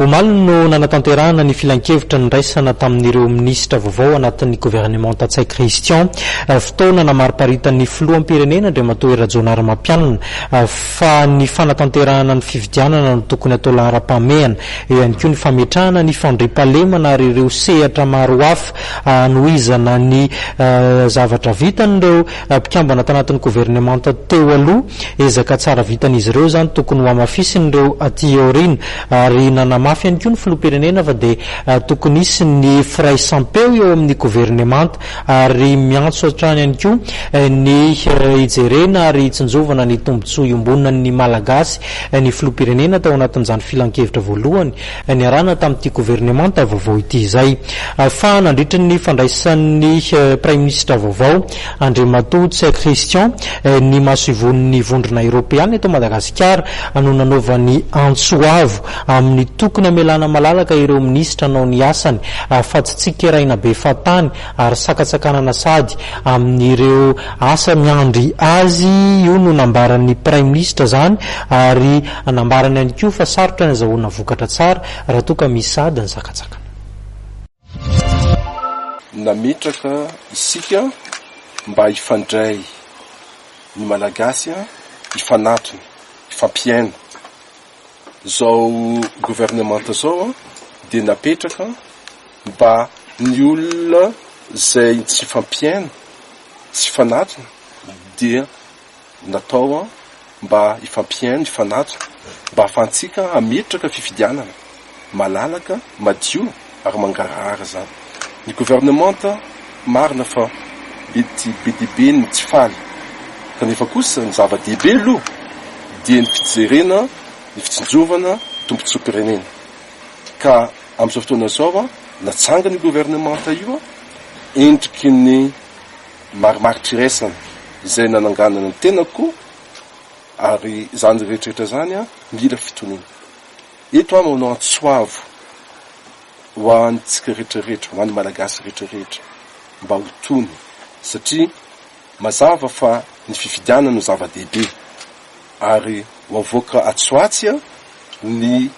Omaly no nanatanterahana ny filankevitra niraisana tamin'ireo minisitra vaovao anatin'ny governemanta Ntsay Christian. Fotoana namariparitan'ny filoham-pirenena Andriamatoa Hery Rajaonarimampianina fa ny fanatanterahana ny fifidianana no tokony atao laharam-pahamehana. Eo ihany koa ny fametrahana ny fandriampahalemana ary ireo sehatra maro hafa hanohizana ny zavatra vitan'ireo mpikambana tanatin'ny governemanta teo aloha. Ezaka tsara vitan'izy ireo izany tokony ho hamafisin'ireo aty aoriana. Ary nanamafy ihany koa ny filoham-pirenena fa dia tokony hisy ny firaisam-peo eo amin'ny governemanta ary miantso hatrany ihany koa ny hijerena ary hitsinjovana ny tombontsoa iombonan'ny Malagasy ny filoham-pirenena tao anatin'izany filankevitra voalohany niarahana tamin'ity governemanta vaovao ity izay. Fa nandritry ny fandraisan'ny Praiminisitra vaovao, Andriamatoa Ntsay Christian, ny masoivohon'ny Vondrona Eoropeana eto Madagasikara no nanaovany antso avo amin'ny tokony hamelana malalaka ireo minisitra hanao ny asany fa tsy tsikeraina be fahatany ary sakatsakanana sady amin'ireo asa miandry azy io no nambaran'ny Praiminisitra izany ary nambarany ihany koa fa sarotra ny azahoana vokatra tsara raha toa ka misy sady ny sakatsakana. Nametraka isika mba hifandray ny Malagasy hifanatona, hifampihaino. Izao gouvernemanta izao dia napetraka mba ny olona izay tsy hifampihaino, tsy hifanatona dia natao mba hifampihaino, hifanatona, mba hahafahantsika hametraka fifidianana malalaka, madio ary mangarahara izany. Ny governemanta, marina fa mety be dia be ny tsy faly, kanefa kosa ny zava-dehibe aloha dia ny fijerena ny fitsinjovana tombontsoam-pirenena. Ka amin'izao fotoana izao, natsangana io governemanta io, endriky ny Marimaritra iraisana izay nananganana ny tenako ary izany rehetra rehetra izany mila fitoniana. Eto aho manao antso avo ho antsika rehetra rehetra, ho an'ny Malagasy rehetra rehetra mba ho tony satria mazava fa ny fifidianana no zava-dehibe ary ho avoaka atsy ho atsy ny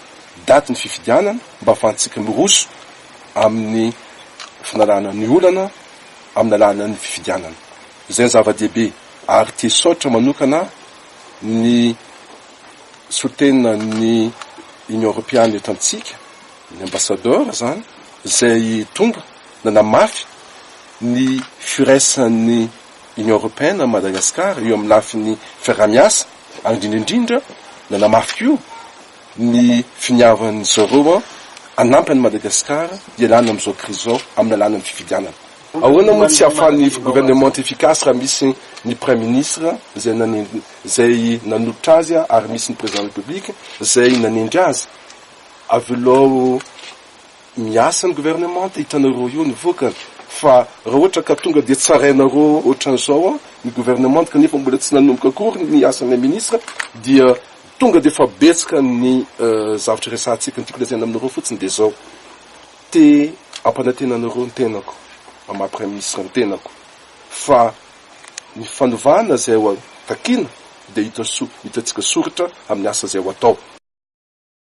datin'ny fifidianana mba ahafahantsika miroso amin'ny fanalana ny olana amin'ny alalan'ny fifidianana. Izay ny zava-dehibe ary te hisaotra manokana ny solontenan'ny Union Europeana eto amintsika, ny ambassadeur izany, izay tonga nanamafy ny firaisan'ny Union Europeana amin'i Madagasikara eo amin'ny lafiny fiaraha-miasa ary indrindra indrindra nanamafy koa ny finiavan'ny zareo hanampy an'i Madagasikara hialana amin'izao krizy izao amin'ny alalan'ny fifidianana. Ahoana moa tsy ahafahan'ny gouvernement efficace raha misy ny prime ministre izay nanendry izay nanolotra azy ary misy ny président république izay nanendry azy? Avelao miasa ny gouvernement hitanareo eo ny vokany fa raha ohatra ka tonga dia tsarainareo ohatran'izao ny gouvernement kanefa mbola tsy nanomboka akory ny asan'ny ministre dia tonga dia efa betsaka ny zavatra resahantsika. Ny tiako lazaina aminareo fotsiny dia izao, te hampanantena anareo ny tenako amin'ny maha praiminisitra ny tenako fa ny fanovana izay ho takiana dia hita hitantsika soritra amin'ny asa izay ho atao.